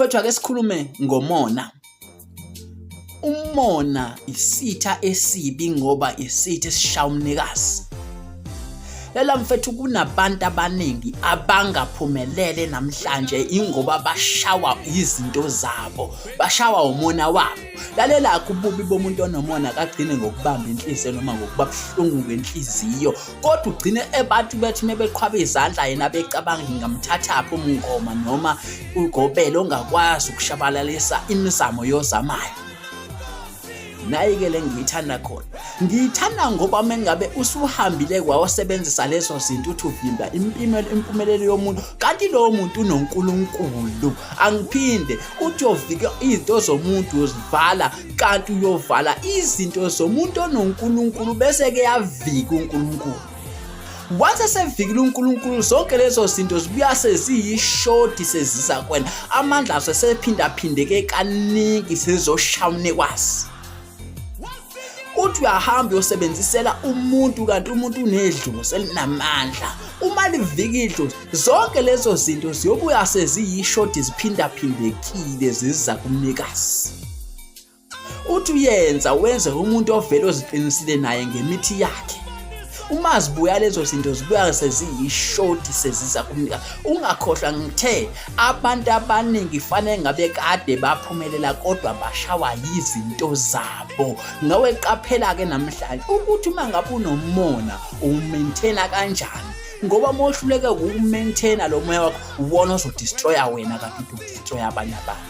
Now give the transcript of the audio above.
Mfowethu, ake sikhulume ngomona. Umona isitha esibi ngoba isitha esishaya umnikazi. Lela mfethu, kunabantu abaningi abangaphumelele namhlanje ingoba bashawa izinto zabo, bashawa umona wabo. Lalela-ke, ububi bomuntu onomona kagcine ngokubamba inhliziyo noma ngokuba buhlungu ngenhliziyo, kodwa ugcine ebantu bethi mebeqhwaba izandla yena becabanga ngingamthathaphi umngoma noma ugobela ongakwazi ukushabalalisa imizamo yozamayo. Nayi-ke le ngiyithanda khona, ngiyithanda ngoba mengabe usuhambile kwawasebenzisa lezo zinto uthi uvimba impumelelo yomuntu, kanti lowo muntu unoNkulunkulu. Angiphinde uthi uyovika izinto zomuntu uyozivala, kanti uyovala izinto zomuntu onoNkulunkulu, bese-ke yavika uNkulunkulu. Once esevikile uNkulunkulu, zonke lezo zinto zibuya seziyishodi, seziza kwena, amandla azo esephindaphindeke kaningi, sezoshaya umnikwazi. Uthi uyahamba uyosebenzisela umuntu, kanti umuntu unedlozi elinamandla. Uma livika idlozi, zonke lezo zinto ziyobuya seziyishodi, ziphindaphindekile, ziza kumnikazi. Uthi uyenza wenze umuntu ovele oziqinisile naye ngemithi yakhe, uma zibuya lezo zinto zibuya seziyishodi, seziza kumnikazi. Ungakhohlwa ngithe abantu abaningi fanele ngabe kade baphumelela, kodwa bashawa yizinto zabo. Ngawe qaphela-ke namhlanje ukuthi uma ngabe unomona uwumaintaina kanjani, ngoba uma uhluleke ukumaintaina lo moya wakho, uwona ozodestroya wena kanti udestroya abanye abantu.